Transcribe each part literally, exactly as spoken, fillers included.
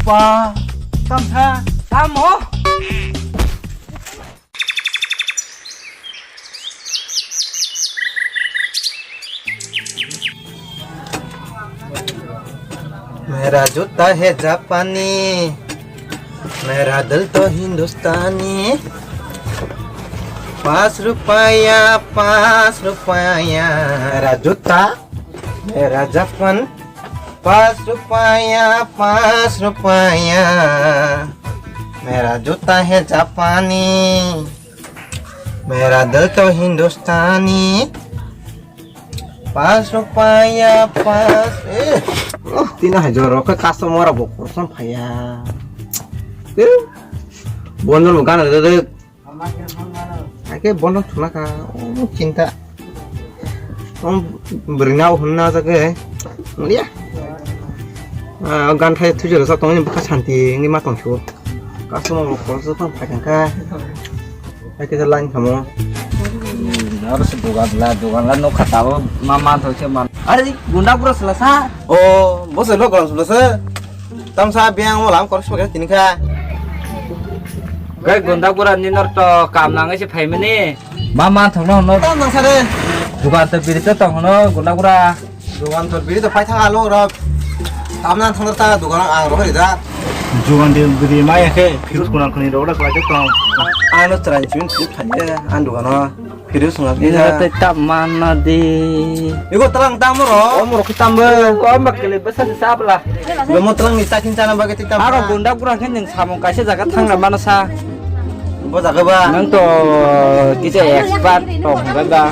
Pa, tamsa. Tamo. मेरा जूता है जापानी, मेरा दिल तो हिंदुस्तानी। पाँच रुपया, पाँच रुपया। मेरा जूता, मेरा जापान। पाँच रुपया, पाँच रुपया। मेरा जूता है जापानी, मेरा दिल तो हिंदुस्तानी। Pas rupaya pas. Eh, oh, tina hai jor khe customer rok bo khoroksa phaiya. Eh, bondon bo gana de de. Ake bondon thuna ka. Oh, chinta. Oh, bwrwi na honna jage. Mulia. Ah, gan thai thujo sa tongni bwkha santi ngi ma tongsu. Customer bo khoroksa phai kha. Hai kisa line kamo. Aro se dogan la, dogan la nokha tabo ma, ma thok se man. Are gunda pura sela sa. O, bo se nok lam sela sa. Tamsa biang mo lam kor sma tini kha. Gai gunda pura ni nor to kam nang se phai mani. Ma, ma thok no no. Tam nang sa re. Dogan to biri to tong no gunda pura. Dogan to biri to pai thang alo ro. Tamna thang ta dogan ang ro ri da. Dogan de biri ma ya khe phirus kuna kuni ro da kla de tong. Ano tran chun phirus kha de an dogan no. Phirus nga Ina kisa. Te tam mana di. Igo talang tam ro. Om ro ki tam ba. Om ba kele basa sa bla. Lo mo talang ni takin chana ba ke tam. Aro gunda gura khe ning samung kaisa jaga thang na mana sa. Bo jaga ba. Nang to kisa expert tong ba ba.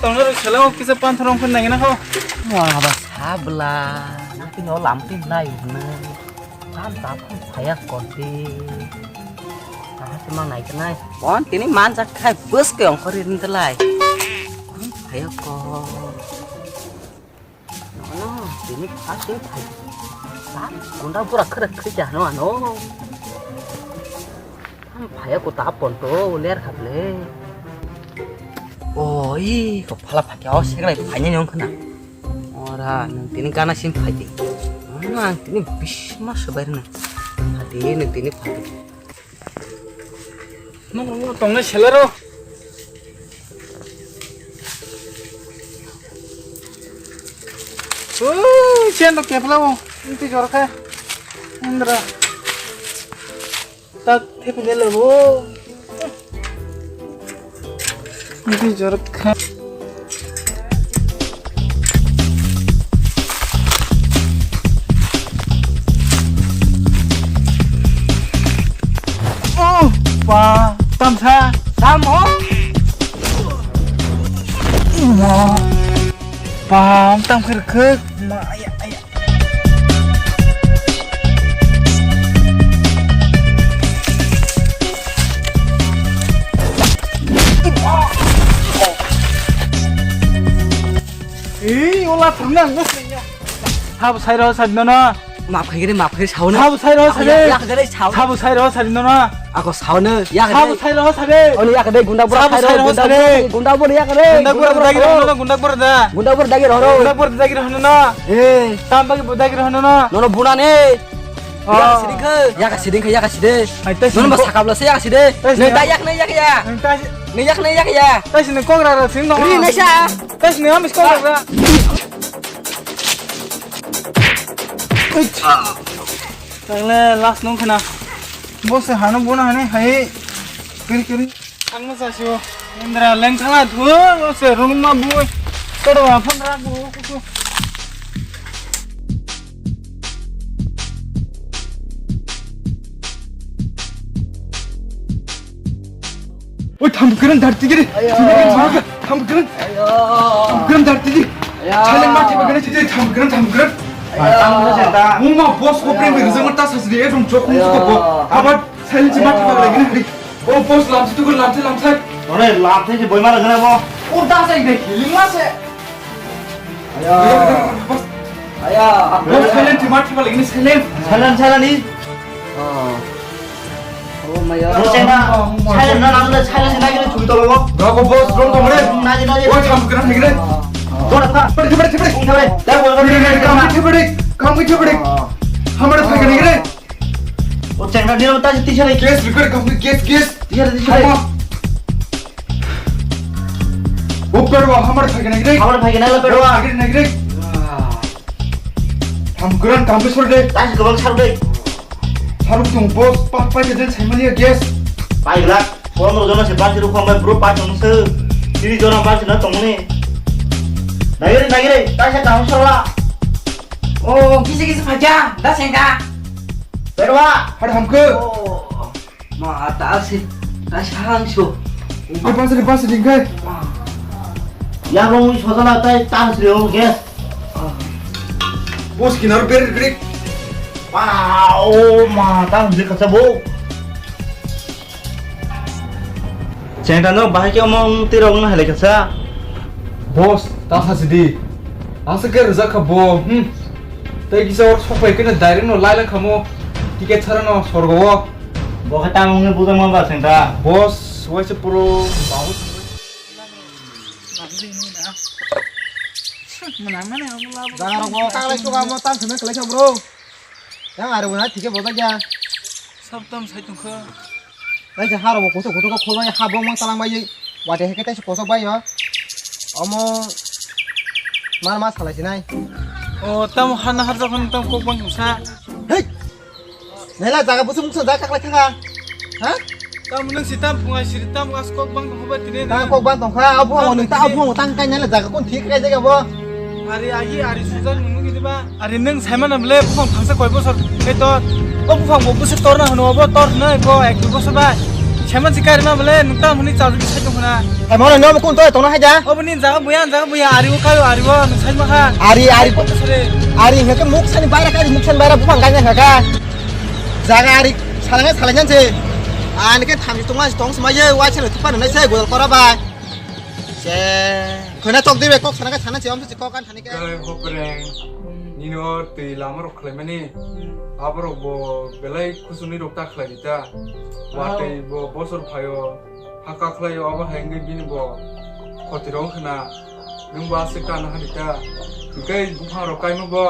Tongna rw sela o kisa panthor ongkhe nangina kho. Wah, ba sabla. Tini o lam tini nai hwnwi. Tam tam phaya konti. Kaha se ma nai khe nai. Bon tini manjak khai bwske ongkhor rin delai. Phaya ko. Ano, tini phate phai. Tam gunda pura khrak khri jano ano. Tam phaya ko ta pon to ler kha ble. Oi, ko phala phakya o seklai phaini nong khna. Ora, nang tini gana sim phai di. Ano ang tini bisma sebai rwna. Phadi, nang tini phadi. Nong nong tongnai selero. Ui, chen to kepla o. Inti jorkha. Indra. Tak thepine lebo. Inti jorkha. Oh, pa, tamsa. Tamo? Mo. Pa, tam khir khir. Ma, aya, aya. Ei, ola thumna nang saiya. Sabo sai rw sadi nono. Map khai gede, map khai sao na. Sabo sai rw sadi. Yak gede sao. Sabo sai rw sadi nono. Ako sao na. Yak gede. Sabo sai rw sadi. Oni yak gede gunda bura sai rw. Gunda bura yak gede. Gunda bura dagi rw nono, gunda bura da. Gunda bura dagi rw. Gunda bura dagi rw nono. Eh. Tam bagi bura dagi rw nono. Nono buna ne. Yaka siding khe, yaka siding khe, yaka siding. Nono ba sakap la se yaka siding. Ne da yak ne yak ya. Ne yak ne yak ya. Tasi ne kogra ra sing dong. Ri ne sa. Tasi ne amis kogra ra. Tangle last nung khana. Bo se hano bona hane hai. Kiri kiri. Ang ma sa sio. Indra leng thala thu, bo se rung ma bu. Kodo wa phone ra bu. Oi, thambu kran dar tigiri. Ayo. Thambu kran. Ayo. Thambu kran dar tigi. Ayo. Chalen ma thiba kran tigi, thambu kran, thambu kran. Ayo. Muma boss ko prem rizang ta sasri e dum chok mu ko. Ayo. Abar silent ma thiba lagi ni. O boss lamsi tu lamsi lamsi. Ore lamsi je boy mara gana bo. O da sai de healing ma se. Aya. Aya. Bo silent, mati balik ini silent. Silent, silent ni. Oh. Oh my God. Bo chena. Silent na nam na silent na gini chui tolo bo. Bro ko boss, bro to mare. Na gini na gini. Oi, tham kena ni gini. Dora, dora. Thibari, thibari, thibari. Thibari. Dai, bol, bol, bol, bol. Thibari, thibari. Kamu thibari. Hamar thai kani re. O chengna dino ta tisa re. Gas, repair, kamu gas, gas. Tisa re, tisa re. Hama. O pedwa, hamar thai kani re. Hamar thai kani re, pedwa. Nagre, nagre. Ham kuran, kamu sor de. Tasi gobang sar de. Saruk tong boss, pa, pa, ke den sai mani gas. Pai glak. Pondro jona se party rok hambai bro pa tong se. Tiri jona party na tong ni. Nagire nagire ta se tang sala. O kisi kisi phaja da sengka. Perwa. Har hamke. O ma ta se ta sang so. Ke pas ni pas ni kai. Ya bong wi sojala tai tang sri o gas. Boss kinar ber grik. Wow, ma tang je kasa bo. Chengta no bahai ke omong tirok no hele kasa. Boss, ta sa sidi. Asa ke rza kha bo. Hmm. Tai kisa or sok pai kene direct no lai lai khamo. Ticket sara no sorgo o. Bo khe tang ong buja ma ba chengta. Boss, waise pro. Jaga rok bo kaklai suka mo tang sene kelai sa bro. Yang ari bo na thike bo ja. Sab tam sai tong kha. Kaisa ha rok bo kuthuk kuthuk kho bai ha bong mang talang bai. Wate heke taisa kosok bai yo. Omo mar ma salai sinai. O tam hana har jokhan tam kok bang sa. Hei. Nela jaga busu muksa jaga kaklai thanga. Ha? Tam nung si tam phungai siri tam as kok bang tong ba tine. Ta kok bang tong kha, abu hango nung ta abu hango tang kai nela jaga kon thik kai jaga bo. Ari agi ari sujak nung gidi ba. Ari nung saimana bele buphang thangsa koi bosor kai tor. O buphang bo bosor tor na hano bo tor na ko ek dui bosor ba. Saiman si kai na bele nung ta muni chal di sai tong na. Ai mona no kun to tong na haja. O bini jaga buya jaga buya ari o kayo ari o nung saima kha. Ari ari ko sore. Ari hake muk sani baira kai muk sani baira buphang kai na kha. Jaga ari salanga salanga se. Ani ke thamji tongma tong sma ye wa chele tupan na se gol kora ba. Se khona tok dibe kok sana ka sana se om se kok kan thani ke. Kai hopreng. Nino tei lama rok khlai mani. Aborok bo belai khusuni rok ta khlai ta. Watei bo bosor phaio. Haka khlai o abo hai wngwi bini bo khoti rok khna. Nwng bo aswk kana hani ta. Hwnkhe buphang rok kaima bo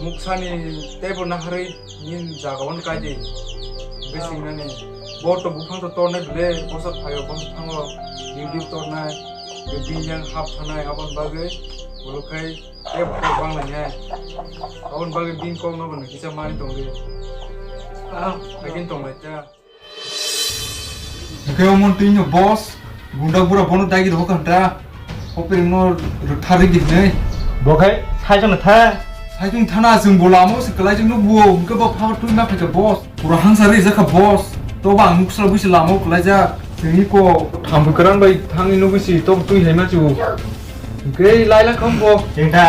muksani teibo naharwi nini jaga o kai di. Hwnkhe singnani bo to buphang to tornai bwle bosor phaio bosor thango diu diu tornai. Bini yang hap thanai aboni bagwi bolok khai teibo kok banglainai. Aboni bagwi bini kok no bo kisa mani tongdi. Haikhe tonglai ta. Hwnkhe omo twi no boss, gunda bura bono dagi rw kanta, hopirwng no rwktharwi di hwnwi. Bo khai saichung no tha. Saichung thana chwng bo lama o se kwlai chwng no buo, hwnkhe bo pha twi ma phaikha boss. Pura hangsa rijak kha boss, to ba ang nuksa buisi lama o kwlaijak. Chwngni ko thambu kwran bai thangwi nugwi si to twi hai ma chu. Hwnkhe lailang kha bo. Chengta,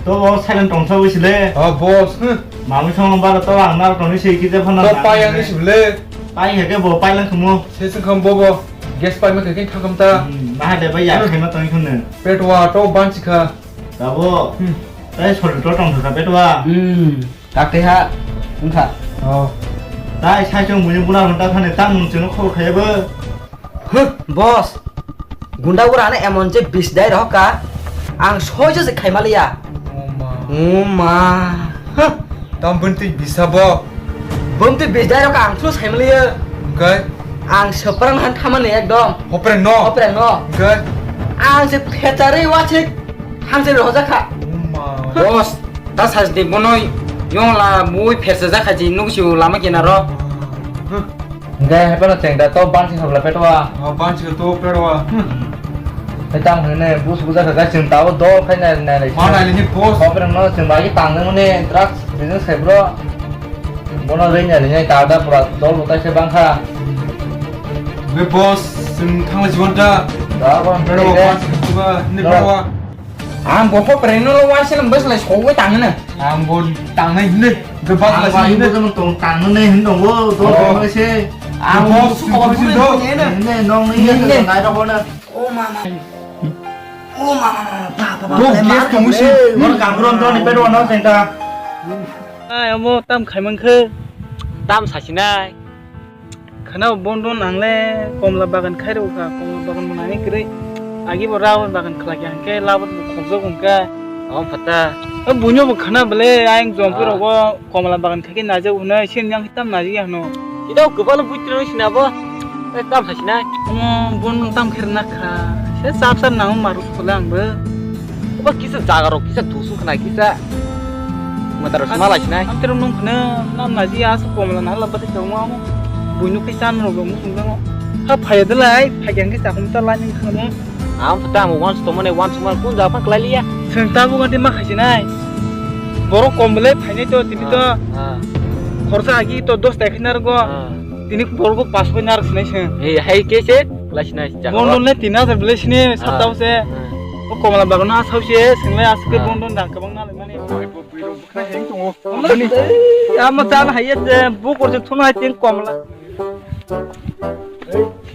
to bo silent tongsa buisi le. Ah boss, huh. Mamwi song bara to ang nar tongwi se kije phano. To pai ang ni sibile. Pai heke bo pai lang khumu. Se se kham bobo. Gas pai ma khe thangkam ta. Hmm, ma de bai ya khaima tong khun ne. Petwa to banchi kha. Tabo. Hmm. Tai sol to tong kha petwa. Hmm. Takte ha. Wngkha. Oh. Tai sai chong muni buna ronta thane tang mung cheno khobor khaya bo. Huh, boss. Gunda ura ne emon je bis dai roh ka. Ang soijo se khaima liya. Oh ma. Oh ma. Huh. Tam bwntwi bisa bo. Bwntwi bis dai roh ka ang thro saima liya. Hwnkhe? Ang soprang han thamani ekdom. Hopreng no? Hopreng no. Hwnkhe? Ang se phecharwi wasik hamse rohjak kha. Oh ma. Boss, ta sajdi bono yong la mui phersa jakha ji nuksu lama kinaro. Huh. Hingke hai phano chengda to bansi sabla petwa. Oh, bansi to petwa. Hai tang hene bus buja kha chwng tao dol khai nai nai nai. Ma nai ni boss. Khopre no chwng bagi tang nang mani drugs business khai bro. Bono rei nai rei nai ta da pura dol butai se bang kha. Be boss, chwng thang le jiban da. Da ko petwa. Bansi to ba ni petwa. Ang bo pho preng no lo waise nang bwsla sogwi tangno. Ang bo tangnai hwnwi, bwsla sogwi tangno ne hwn tongo, to se. Ang bo su khobor phone phone ne. Ne nong ni ne nai ro bona. O mama. O mama, ba ba ba. Bo gas tong si. Bor kamron to ni pedo no senta. Ai amo tam khai mankhe. Tam sasinai. Khana bondon ang le komla bagan khai rw kha, komla bagan bo nani kwrwi. Agi bo rubber bagan khlai khe hwnkhe rubber bo khokjak hwnkhe. Omo phatha. O buino bo khna bele ayang jompi Ah. rogo komla bagan khaikhe najak hwnwi sini yang tam najak ya hwno. Ida kwbangno buitwrwng sina bo. Eh, tam sasinai. Omo bun tam kher na kha. Se sap sap nang maru khole ang bo. Oba kisa jaga rok kisa dusu khna kisa. Madar sma lai sinai. Am terong nung khna nam najak ya se komla na la bati tong mo. Buino khe chan rok bo musung tong. Ha phaya de lai, phai khe ang khe chakhum ta lai ning khna. Ang phuta ang once to mane once man kun japan klai liya. Chwng tabuk anti ma khaisi nai. Borok kom bele phainai to tini to. Ah, ah. Khorsa agi to dos tai khina rwgo. Ah. Tini borok bo pas khoi nar sinai se. Ei, hai ke se klai sinai jaga. Bondon le tin hajar bele sini Ah. saptao se. Ah. O komla bagan ha sao se singlai aske Ah. bondon dang kabang na le mani. Ama chan hai ye bukur se thuna tin komla.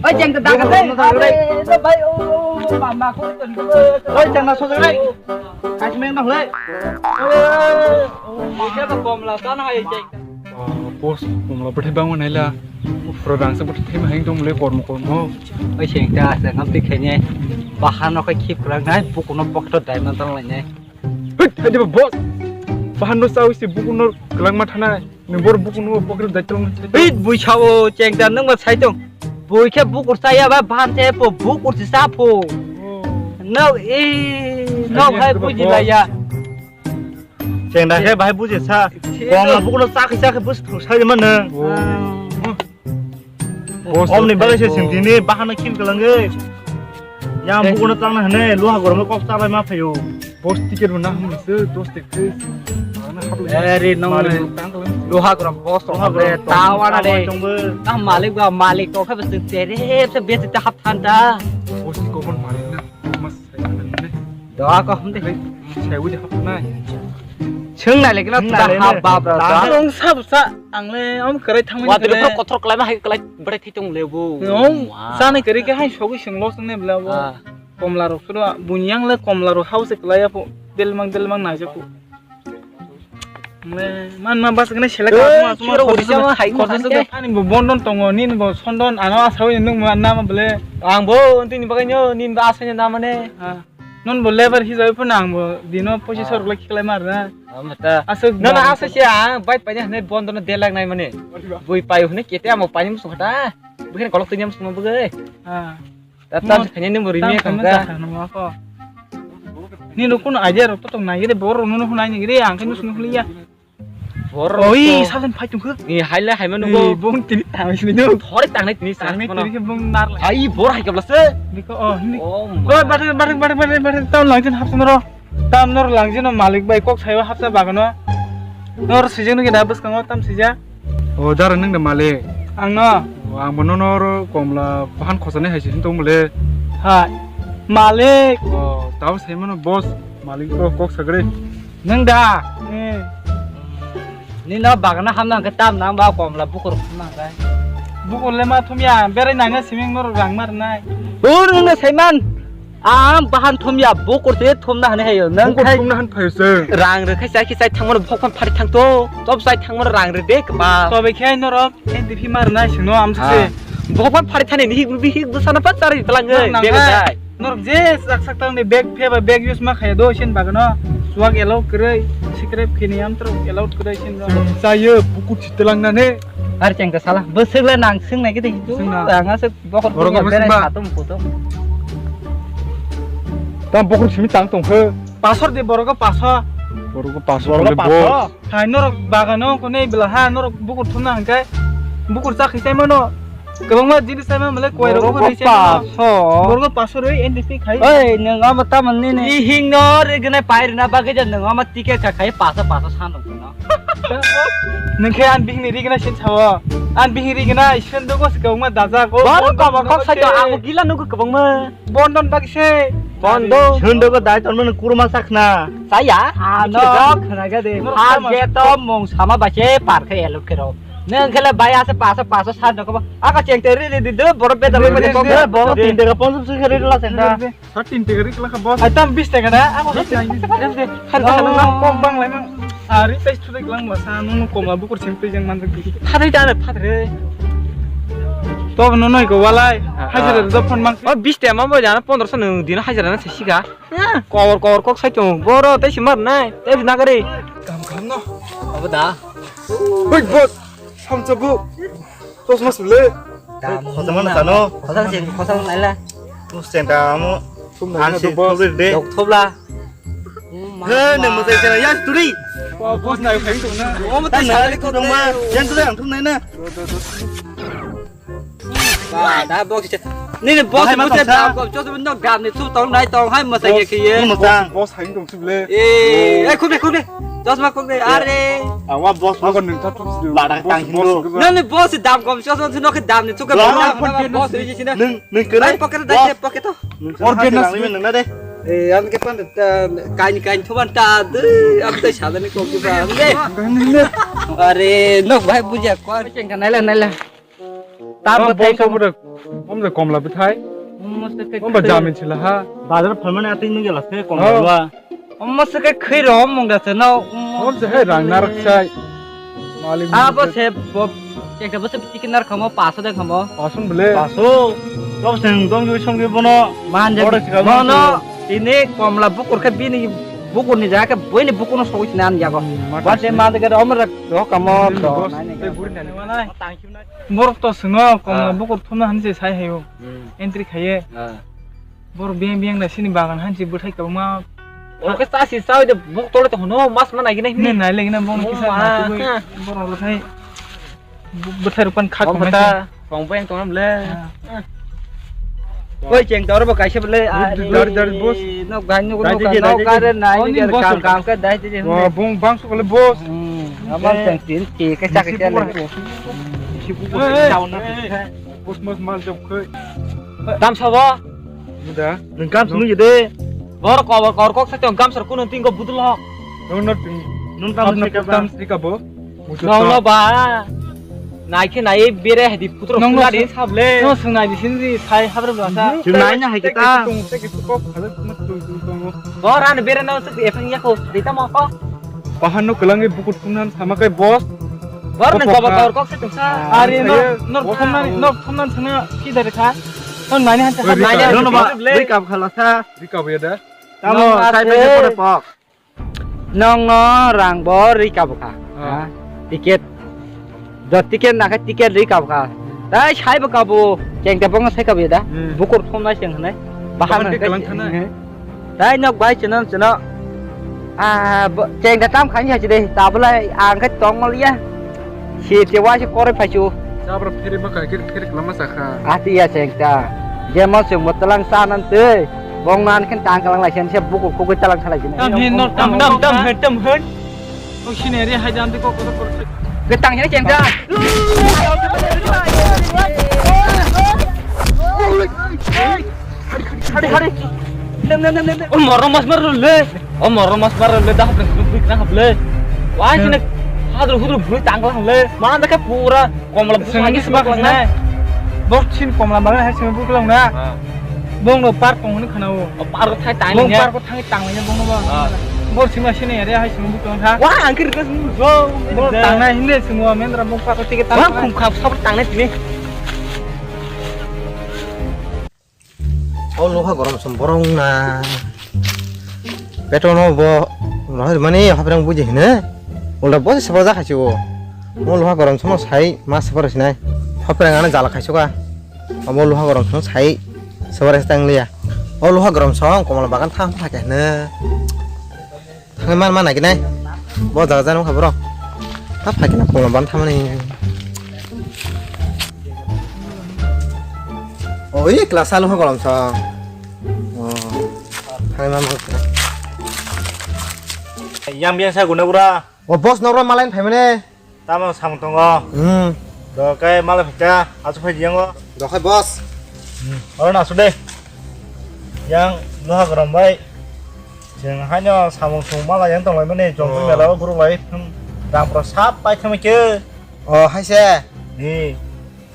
Oi, jeng da ka dai. Are, no bai, o, o, mama ko ton. Oi, jeng na so jeng nai. Kai meng na hle. Oi, oi, oi. Ke ba komla tan hai jeng. Ah, boss, komla bwthai bangma naila. Ufra rangsa bwthai thai ma heng tong le kormo kormo. Oi, jeng da, jeng am tik khaine. Bahan no kai khip rang nai, bukuno pocket diamond tang lai nai. Hit, hai de boss. Bahan no sawi se bukuno kelang ma thanai. Nwng bor bukur nungbo pocket dai tong. Bit bui sao chengda nungma sai tong. Bui khe bukur chaya ba ban se po bukur si sa po. No e no Ai, hai buji la ya. Chengda khe bahai buji sa. Kong la bukur no chakhi chakhi bus thung sai man nung. Omni bagwi se sing tini bahano khim kwlangwi. Yang bukuno tangna hwnwi luha gorokno kok chalai ma phaio. Boss ticket rwna hwnwi se dos ticket. Eri nong luha gorok boss tong le tawana de. Tang malik ba malik tong khe bwswk tere se beti ta hap thanta. Boss ni kobon malik na. Mas sai na ne. Doa ko hum de. Sai wi de hap nai. Chwng nai le kila ta hap bab ra. Ang sa sa ang le om kwrai thangmani. Wa de pro kothor klai ma hai klai bwrai thai tong le bo. Chanai kwrwi khe hai sogwi seng los ne bla bo. Komla rok suro bunyang le komla rok house klai ya pho delmang delmang naijak pho. Le man ma bas kene selek. Ani bo bondon tongo nini bo sondon ano asawi nung ma nama bele. Ang bo tini bagwi nini bo asai nama ne. Non bo lebar hijai pho nang bo dino pochis rok le khiklai mar na. Amata. Asuk nana asai se ang bai pai ne bondo no delak nai mane. Bui pai hune kete amo pai ni musung khata. Bukhen kolok tini musung bugui. Ah. Tata khanya ni buri mi khangka. Ni no kun idea rok to tong nai gede bor no hunai ni gede ang khe nusung huliya. Oi, sasen phai tongkho. Ni haile haima nugo. Bong tini tang sini do. Thori tangnai tini sa. Tangnai tini khe bong nar lai. Ai bor hai kabla se. Biko oh hindi. Oh, oi bathang bathang bathang bathang bathang tam langsin hapsa noro. Tam nor langsin no malik bai kok saiwa hapsa bagano. Nor sijeng no gina bwskango tam sija. O jara nang de malik. Ang no. O ang bono nor komla bahan khosani hai sin tong mole. Hai. Malik. O tao sai mano boss malik ko kok sagre. Nang da. Ni no bagana hamna ke tam nang ba komla bukur hamna kai. Bukur le ma thumya berai nang siming nor rang mar nai. Ur nang saiman. Ang bahan thumya bukur se thumna hane hayo nang. Bukur thumna han phayo se. Rang re khai sai khai sai thangmano bhokpan phari thang to. Top sai thangmano rang re de ba. To be khai norok. N D P mar nai sino am se. Bokpan phari thani ni hik bi hik bwsano pa chari talang nai. Bego dai. Norok je sak sak tang ni bag phe ba bag use ma khaya do sin bagano. Suak allow kwrwi, scrap khini am tro allow kwrwi sin do. Chayo buku chitelang na ne. Ar cheng ka sala. Bwswk le nang swng nai gidi. Ang aswk bokor bokor bere satum kutum. Tam bokor simi tang tong khe. Pasor de borogo paso. Borogo paso. Borogo paso. Hai norok bagano kone bela ha norok bukur thumna hingkai bukur chakhi sai mano. Kwbangma jinis sai mano le koi rok bukur sai mano. Borogo paso roi N D P khai. Oi nang ama tamon ni ni. I hing no re gane pai rina bagwi ja nang ama ticket ka khai paso paso san rok no. Nang khe an bihni ri gana sin sawo. An bihni ri gana isen dogo se kwbangma dajak. Borogo kok sai to ang gila nugo kwbangma. Bondon bagi se. Bondon. Sunduk dai ton men kurma sakna. Saya. Ano khna ga de. Har je to mong sama ba se par khe elok kero. Nang khela bai ase pasa pasa sa no ko. Aka cheng te ri ri di do boro be da ri ri di. Boro tin de ponjam se ri la sen da. Sa tin te ri la ka boss. Ai tam bis te ga da. Aka bis te ga da. Khan khan na kok bang lai mang. Ari tais thu de lang ma sa no ko ma bukur sim pe jeng man de. Thari da na thari. Tobo no noi ko walai. Hajira do phone mang. O bis te ma bo jana pondro so nung dino hajira na sisi ga. Kor kor kok sai tung. Boro tai si mar nai. Tai si nagari. Kam kam no. Abo da. Big boss. Samcha bu. Tos mas le. Dam. Khosa mana sano? Khosa sing, khosa mana la? Mus centa amo. Thum nai na Ansi do boss. Thobri de. Dok thobla. He, nang mo cai cai ya turi. Boss nai khai tung na. Mo ta sari ko ma. Yan tu ang thum nai na. Ba, da boss. Ni ni boss mo cai dam ko. Chos no dam ni tu tong nai tong hai mo cai ke ye. Mo ta. Boss hai tung. Sibole. Eh, eh, khub de, khub de. Chosma khub de. Are. Awa boss, boss. Lada tang hindo. Nang ni boss dam kom chosma sino ke dam ni chuke. Boss ri sina. Nung, nung kena. Ai pocket da pocket to. Or ben nasi nung na de. Eh, an ke pan kain kain thuban ta de. Am tai sada ni kom ba de. Are, nok bhai bujia ko. Chengka naila naila. Tam bwthai bom bwrwk, bom je komla bwthai. Bom ba jamin sila ha. Bazar phalmani atwi nung gela se komla. Omo se ke khwi rom mung da se no. Bom je hai rang narak sai. Malik. Abo se bo, ekta bo se tikin nar khamo, paso de khamo. Pason bele. Paso. Tom seng dong jui song ge bono. Man je. Bono. Ini komla bukur khe bini bukur ni jaga khe boini bukur no sogwi sinan jago. Bate man de ke omra. Rok kamo to. Borok to swngo komla bukur thumna hani se sai hayo. Entry khaye. Borok biyang biyang da sini bagan hansi bwthai kwbangma. Oke sa si sa de buk tole to hono mas ma nai gina hini. Nai lagi na bong kisa na tugui. Borok lo khai bwthai rupan kha kong bata kong beng tong le. Oi cheng tor bo kaisa bele. Dari dari bos. No gai no no gai no gai nai kam kam ka dai te. Bong bang sukole bos. Amal tang tin ki ka chak ke le. Bos mas mal jok khoi. Dam sabo. Muda. Nung kam sunu jede. Bor kobor kor kok sa tong kam sar kuno tingo budul ho. Nung no ting. Nung tam sika tam sika bo. Nong no ba. Nai khe nai bere hadi putro kula di sable. No sung nai di sin di sai habre ba sa. Nai na hai kita. Tung se ke kok khala tung tung tung. Bor an bere no se efang ya ko dita mo ko. Pahan no kelang e bukut tung nan sama kai bos. Bor nang kobor kobor kok se tung sa. Are no nor thomnan nor thomnan sana ki dare kha. Ton nai ni han ta. Nai ni no ba. Ri kap khala sa. Ri kap ya da. Tamo sai pe pore pok. Nong no rang bo ri kabo kha. Ticket. Do ticket na kha ticket ri kabo kha. Tai sai bo kabo cheng te bong sai kabo da. Bukur thom nai cheng nai. Bahar nang kalang thana. Tai nok bai cheno cheno. Ah, cheng da tam khani hachi de. Tabulai ang kha tong mol ya. Si te wa si kore phachu. Jabra pheri ma kai kir pheri klama sakha. Ati ya cheng ta. Jemo cheng mo talang sa nan te. Bong nan khen tang kalang lai sen se buku kugui talang khalai jini. Tam hin nor tam tam tam hin tam hin. Kok sini ri hai jam te kok kok kok. Ke tang hin cheng ta. Hari hari. Nem nem nem nem. O moro mas mar le. O moro mas mar le dah bring bring na hable. Wah sini hadru hudru bring tang kalang le. Mana da ka pura. Komla buku senggi hangi sibak sibak nai. Bok chin komla bagwi hai senggi buku lang na. Bong no park tong hwnwi khana o. O park thai tang. Bong park thang tang ni bong no ba. Bor sima sini area hai senggi buku lang ha. Wah angkir kas bong tang na hinde sengwa mendra bong park ticket tang. Wah khum khap sab tang na tini. O luha gorom som borong na. Petrol no bo mani haprang buji hine. Ulta bo se sebar jakha si o. O luha gorom som sai mas sebar sinai. Haprang ana jala khaisu ka. Abo luha gorom som sai sebar tang liya. O luha gorom som komla bagan tham thake hine. Thangwi man mana kinai. Bo jaga jani wngkha borok. Ta phai kina pungla ban thamani. O i class alu ha golom sa. O. Thangwi man mana. Yang biang sa guna gura. O boss noro malain phaimane. Tamo samung tongo. Hmm. Do kai mala phaikha, achu phai diyango. Do khai boss. Hmm. Oro na su de. Yang luha gorom bai. Jeng haino samung sung mala yang tong lai mani jong tong mela o guru lai thang rang pro sap pai thang ke. O hai se. Ni.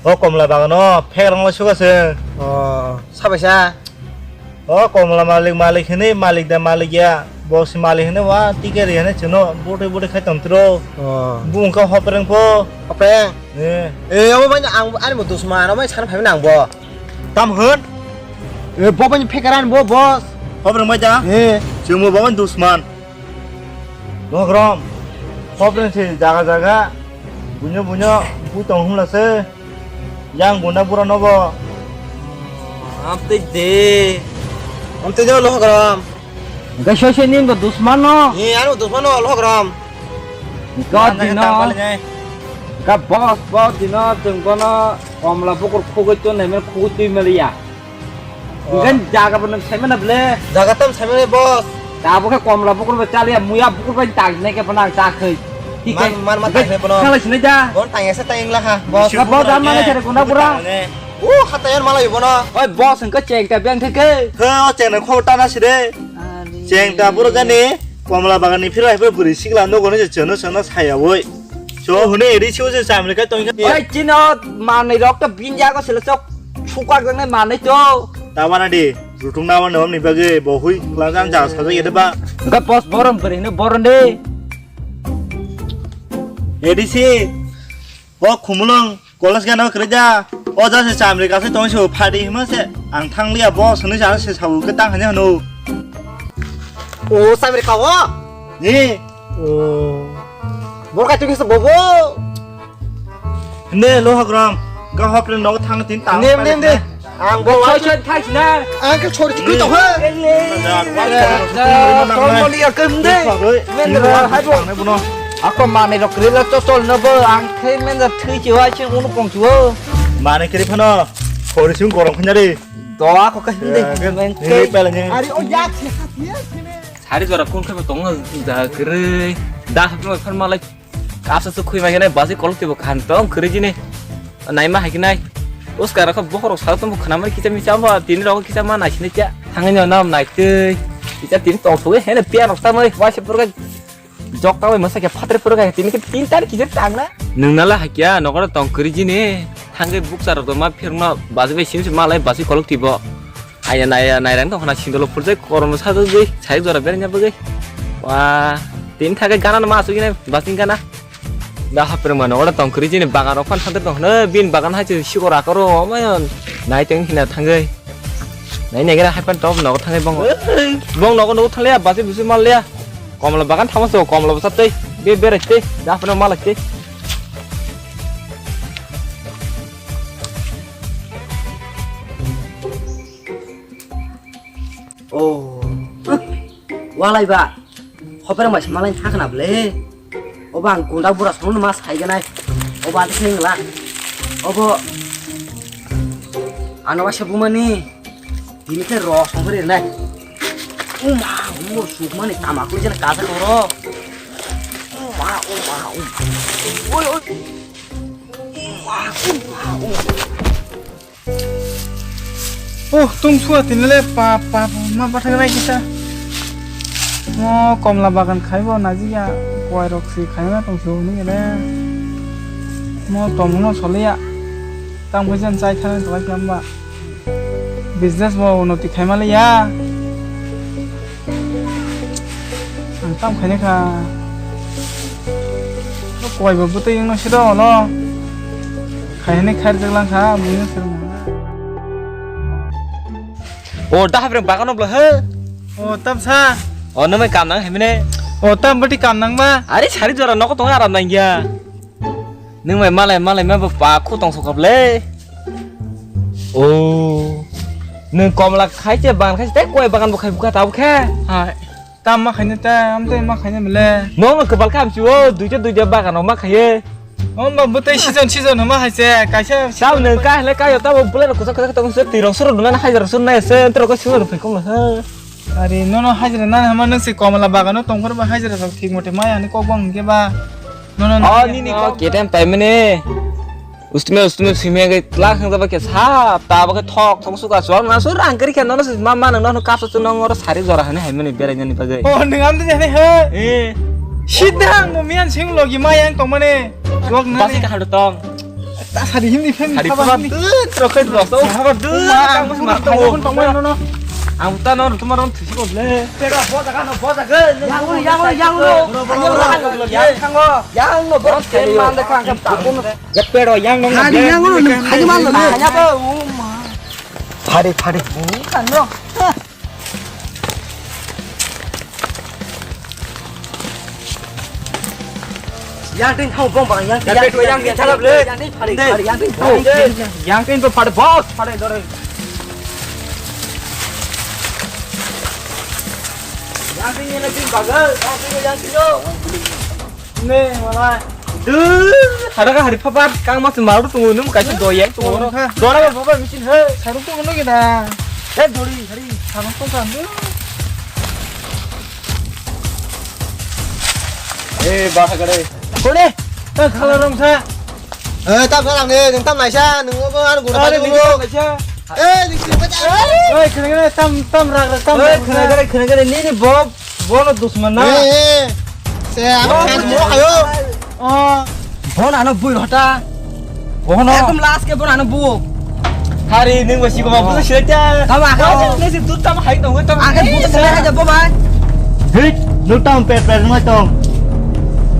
O komla bagano phek rang lai suka se. O sabai sa. O komla malik malik hini malik da malik ya. Bo si mali hene wa, tike ri hene cheno, bote bote khai tong tro. Oh. Bu wngkha hopreng po. Hopreng? Eh. Eh, abo bai ang, ani bo dusman, abo bai sana phai nang bo. Tam hwn? Eh, bo bai phekaran bo, boss. Hopreng bai da? Eh. Chemo bo bai dusman. Lohagrom. Hopreng se jaga jaga. Bunyo bunyo, bu tong hwn la se. Yang guna bura nobo. Amtwi de. Amtwi de Lohagrom. Hingke soi soi ni bo dusman no. Ni ano dusman no Lohagrom. Hingke dino. Hingke boss, boss dino chwng bono komla bukur khugui twi nai mani khugui twi maliya. Hingke jaga bo nwng sai mano ble. Jaga tam sai mano boss. Tabuk khe komla bukur bo chaliya, muya bukur bai tang nai khe bono ang ta khoi. Thik man, man, man ta khe bono. Khala sinai da. Bon tang esa tang ingla kha. Boss. Boss, dan mano khere guna bura. O, hatayan malai bono. Oi, boss, hingke cheng ta beng theke. He, o cheng na khobor ta na sire. Ari. Cheng ta buro jani, komla bagan ni phiro hai phiro bwrwi sikla nogo ni chwngno chwngno saya oi. So, hune ri siu se chamri kai tong. Oi, chino manwi rok to bin jago sele sok sukak jang nai manwi to. Ta wana di, rutung na wana ni bagwi bo hui klang jang ja sa jage de ba. Hingke boss borom bwrwi hino borom de. A D C, o khumulwng. College gana kwrwi da. O ja se chamri kaisa tong se phadi hima se. Ang thang liya boss hwnwi sa se sabu ke tang hanya hano. O chamri ka o? Ni. O. Bor ka tong se bobo. Ne Lohagrom. Ga hopre no thang tin tang. Ne, ne, ne. Ang bo choi choi thai na. Ang ke chori tikui to he. Ele. Tol moli ya kem de. Mendra hai bo. Ako mane rok rila to tol no bo ang khe mendra thui chi wa chi unu kong chu. Mane kiri phano. Chori sung gorong khnya re. Do ako ka hinde. Ni pele ni. Ari o yak se khat ye. Sari jora kun khe tong da kre. Da hapno phan malai. Kasa su khui mai nai basi kolok tibo khan tong kri jini. Nai ma hai nai. Uska rakha bokhorok sa tong khana mai kicha micha ba tini rok kicha ma nai sini cha. Thangni no nam nai tei. Kicha tini tong thuge hene pia rok sa mai wa se purga. Jok ta mai masa ke phatre purga tini ke tin tar kicha tang na. Nung nala hakya nokora tong kri jini. Thangge bukcha rok ma phirma basi bai sim sim malai basi kolok tibo. Aya naya nairang tong khana sindolo phurjai kormo sajagwi sai jora berengya bagwi. Wa tin thage gana ma asugina basing gana. Da hapre mano ora tong kri jini bagan rok phan thangte tong khana bin bagan hai sikor akoro omayon nai teng hina thangwi. Nai negera hai phan top nogo thangwi bong. Bong nogo nogo thangliya basi busi malliya. Komla bagan thamo so komla basa tei be berai tei da hapre malak tei. Oh. Walai ba. Hopere mai se malai thang khna ble. Obo ang gunda bura song ma sai ganai. Obo ante se ngla. Obo ano ba se bumani. Tini khe ro song re nai. Uma, uma suk mani tama kuli jana kaja koro. Uma, uma, uma. Oi, oi. Uma, uma, uma. Oh, tong sua tini le pa, pa, pa, ma pathang rai kisa. Mo komla bagan khai bo naji ya, kowai rok si khai ma tong sua ni le. Mo tom no sole ya. Tang phai jan chai thang thalai klam ba. Business bo unoti khai ma le ya. Ang tam khaini kha. Kowai bo bwtwi wngno siro ono. Khaini khairjak lang kha, buino sero. O, da habreng bagano bla he. O, tam sa. O, nang mai kam nang hemine. O, tam bati kam nang ba. Are sari jora nogo tong aram nang ya. Nung mai malai malai ma ba pa khu tong sokap le. O. Nung komla khai che bagan khai che, tei koi bagan bo khai bukha tabo khe. Hai. Tam ma khaina ta, am tei ma khaina mile. Nong no kebal kam si o, duita duita bagan o ma khaye. O ba bwtwi season season ma hai se, kaisa. Tabo nung ka hele kayo tabo bule no kusa kusa tong se tirok suru nuna hajar suru na se, entro ko suru phai kom ha. Are nono hajra nana hama nung se komla bagano tongkhor ba hajra rok thik mote maya ni kok bang hingke ba. Nono. O nini kok ketem paimene. Ustume ustume simi ge tla khang ba ke sa ta ba ke thok thok suka suak na sur ang kri khe nono ma ma nang nono kapsa chu nong oro sari jora hane hai mani berai nani bagwi. O nung am de he. Eh. Sidang mo mian sing logi maya ang tongmane. Suak na. Basi ka hadu tong. Ta sari himni phen. Sari khaba pura himni. Dut, rokhoi dut, so khaba dut. Uma, tang musi ma tong, tong, tong, tong, no, no. Ang ta no tumar on thisi ko le. Pero bo jaga no bo jaga. Yang lo, yang lo, yang lo. Yang lo, yang lo. Yang lo bo. Yang lo bo. Yang lo bo. Yang lo bo. Yang lo bo. Yang lo bo. Yang lo bo. Hari yang lo, hari yang lo. Hari, hari. Bukan lo. Yang tin thau bong bang yang tin. Yang tin yang tin tharap le. Yang tin phari phari yang tin thau. Yang tin to phari boss phari dore. Yang tin yang tin bagal yang tin yang tin yo. Ne, malai. Duh, haraka hari phapat, kang mas maru tungo, num kaisa doyang tungo. Dora ba baba michin he. Sarung tungo no gida. Eh, dori, hari, sarung tungo kan. Eh, bah gare. Kone? Eh, khala rong sa. Eh, tam sa lang ne, nung tam naisa, nung ko an gura. Are, nung tam naisa. Eh, nung sini baca. Oi, khana tam tam rak rak tam. Oi, khana gare, khana gare, ni ni bob. Bono dusman na. Eh, eh. Se, ano kan mo kayo. Oh. Bon ano bui hota. Bono. Ekdom last ke bon ano bu. Hari ning wasi ko ma bu sila ta. Tama ka. Ni si tu tam hai tong tam. Akan bu sila aja bo bai. Hit, nu tam per per mai tong.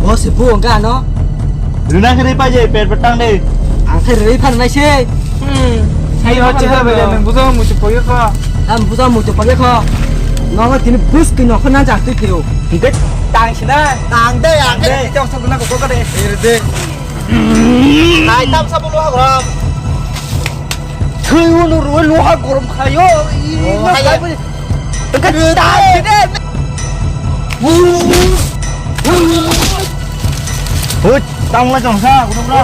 Bo si bu enggak ano. Runa kene pa je per per tang de. Ang khe rei phan nai se. Hmm. Hai ho che ha bele nang bujo mu che poyo ko. Am bujo mu che poyo ko. Nogo tini bus ki nokho na jak twi phiro. Hingke tang sina. Tang de, ang de. Tang de. Jok sok na ko ko de. Er de. Hai tam sa bolo ha gorom. Thui unu ru lu ha gorom khayo. Oh, hai. Hingke tang sina. Hut, tang la jong sa, kudu bro.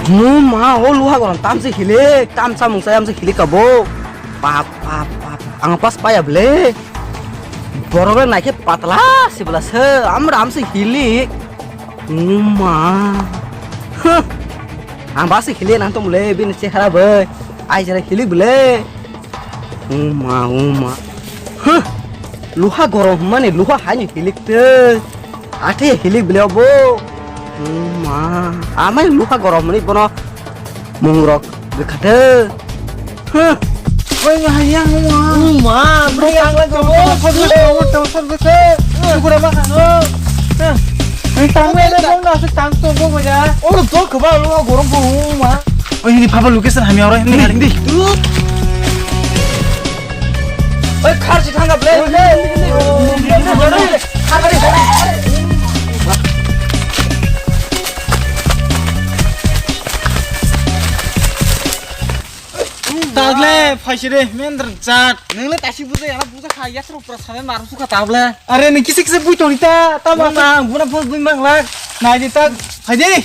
Mu ma, o luha gorom tam se hilik, tam sa mung sa yam se hilik ka bo. Pap, pap, pap. Ang pas paya ble. Borok le naikhe patla se bla se, amra am se hilik. Uma. Huh. Ang basi hilik nang tong le bini chehara bai. Ai jara hilik bele. Uma, uma. Huh. Luha gorom mani luha haini hilik te. Athe hilik bele obo. Uma. Amai luha gorom mani bono mungrok gekhate. Huh. Oi, ma, yang, ma. Uma, bro, yang lang, bro. Sor, sor, sor, sor, sor. Sugura ma, no. Huh. Ang tang, bro, bro, na, se tang, to, bro, bro, ya. Oh, to, keba, lo, gorong, bro, uma. Oi, ini papa location hami oro, ini, ini. Oi, khar si thanga, ble. Khar, khar, khar. Tagle, phaisire, mendra jat. Nungle taisi buja, yana buja kha, yasro pura same maru sukha tagle. Are, ni kisi kisi bui toni ta, ta ma. Buna, buna phone bui mangla. Nai di ta, phai di.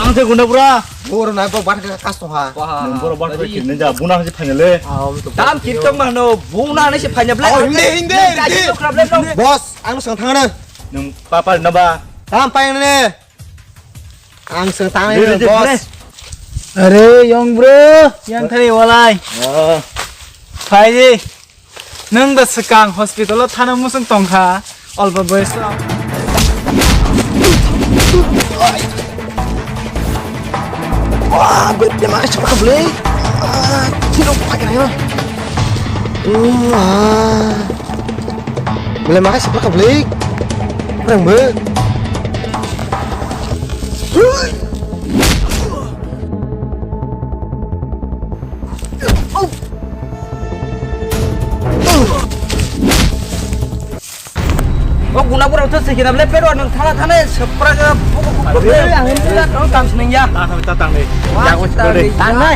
Ang se gunda pura. Boro nai bo bar ka kas to ha. Nung boro bar ka khin ja, buna se phainale. Tam kit tong ma no, buna ne se phainable. Oh, hindi, hindi, hindi. Boss, ang sang thangna. Nung papa na ba. Tam pai ne. Ang seng tangai, bos. Are, young bro, yang thari walai. Phai di. Nung da swkang hospital o thana musung tongkha. Olpa boyes o. Wah, gue dia mana siapa kebeli? Ah, tidak pakai ya. Wah. Belai makai sepak ka beli. Kurang be. O guna guna to sikira le pero nang thana thana sepra ga buku buku. Ang ini tak tahu tam seneng ya. Tang ta tang ni. Jago tang ni. Tang ni.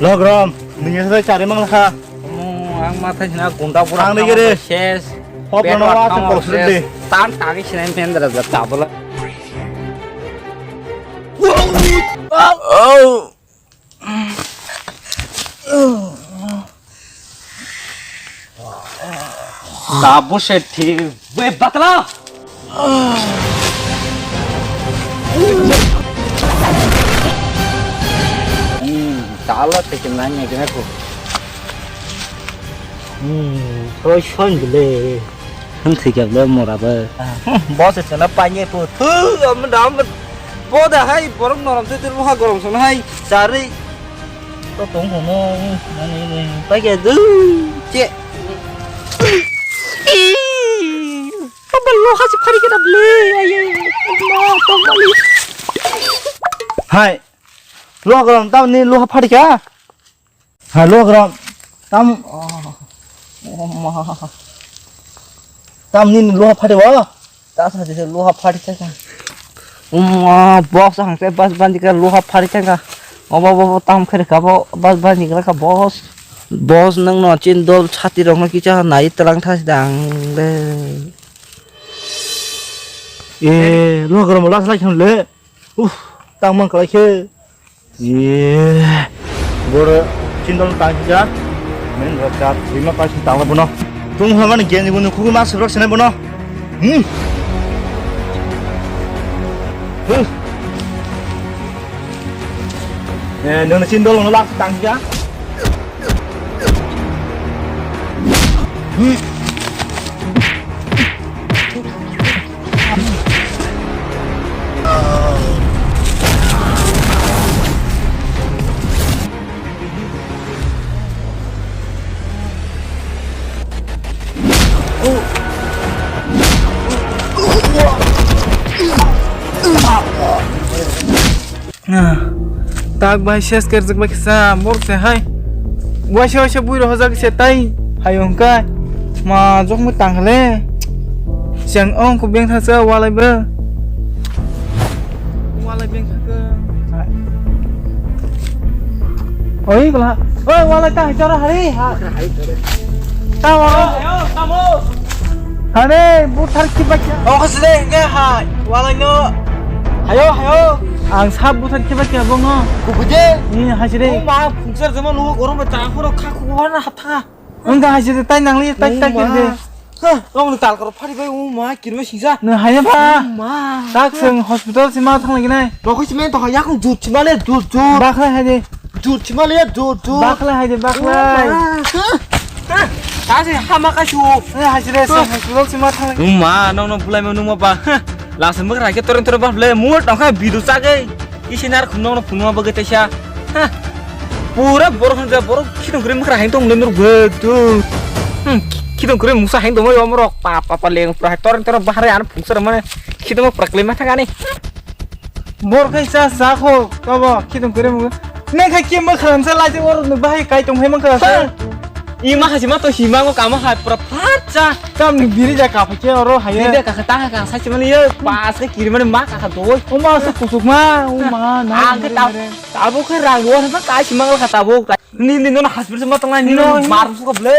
Logrom, nini sai chari mang lakha. Ang mathai sina gunda pura. Ang dikere. Ses. Hop no wa se kol sri de. Tan tagi sina pendra da tabla. Oh. Abo se thi, we batla. Hmm, tala te ke nanya ke ko. Hmm, koi son bile. Hwn thwi kha bwle mora bo. Boss se na panye pu. Thu, am dam. Bo da hai borok norom te te luha gorom son hai. Chari. To tong hono. Nani ni. Pai ke du. Che. Tamba luha si phari kena bwle. Ayo. Amma, tamba li. Hai. Luha gorom tam ni luha phari kha. Hello, gram. Tam, oh, oh, ma. Tam nini luha phari bo? Ta sa je luha phari ta ka. Umma, boss ang se bas bandi ka luha phari ta ka. Obo, bo, bo, tam khere ka bo, bas bandi ka boss. Boss nang no chin dol chati rok no kicha nai tlang thas dang le. E, luha gram las lai kham le. Uf, tang mang kalai khe. Ye, boro chindol tang khe ja. Men rok ja, bima pa sin tang bono. Tung hlamani gen ni bono, kuku mas rok sene bono. Hmm. Huh. Eh, nang chindol no lak tang khe ja. Ah, tak bai ses kerjak bai kisa mor se hai. Waisa waisa bui rohojak se tai hai hongkai. Ma jok mui tang le. Siang ong ko beng thasa walai bro. Walai beng thasa. Oi kala. Oi walai ta hai chora hari ha. Ta wa. Ayo tamo. Hane, buthar kiba kya? Ongkha sile hingke hai, walaino. Hayo, hayo. Ang sab buthar kiba kya bongo. Kubuje? Ni hasire. Uma, phungsar jama lugo gorom ba chang khoro kha kuwa na haptha. Ongkha hasire tai nangli tai tai kirde. Ha, ong ni tal koro phari bai uma kirma singsa. No haya ba. Uma. Tak seng hospital sima thang lagi nai. Nokho sima to yakung jut sima le jut jut. Bakhlai haide. Jut sima le jut jut. Bakhlai haide bakhlai. Uma. Ta se hama ka su. Eh, hajire se, hajire se ma thang. Uma, nong nong bulai ma nung ma ba. Lasa mak rai ke toreng toreng ba ble, mut nong kha bidu chage. Isi nar khum nong nong phunuma ba gete sa. Pura borok hanja borok khidong kre mak rai tong le nur gwe tu. Hmm, khidong kre musa hang dong yo morok pa pa pa leng pra toreng toreng ba hare an phung sar mane khidong prak le ma thang ani. Bor khai sa sa kho, kabo, khidong kore mo. Nang khai kemba khalam sa lai je oro no bahai kai tong hai mang kha sa. Ima hasi ma to hima ngo kama hai pura phat sa. Tam ni biri ja ka phai ke oro hai. Biri ja ka kha ta ka sa chimani ye, pas ke kiri mani ma ka kha doi. O ma su kusuk ma, o ma na. Ang ke ta, tabo khai rang ro ha ka chimang ka tabo. Ni ni no hospital ma tong ni no mar su ka ble.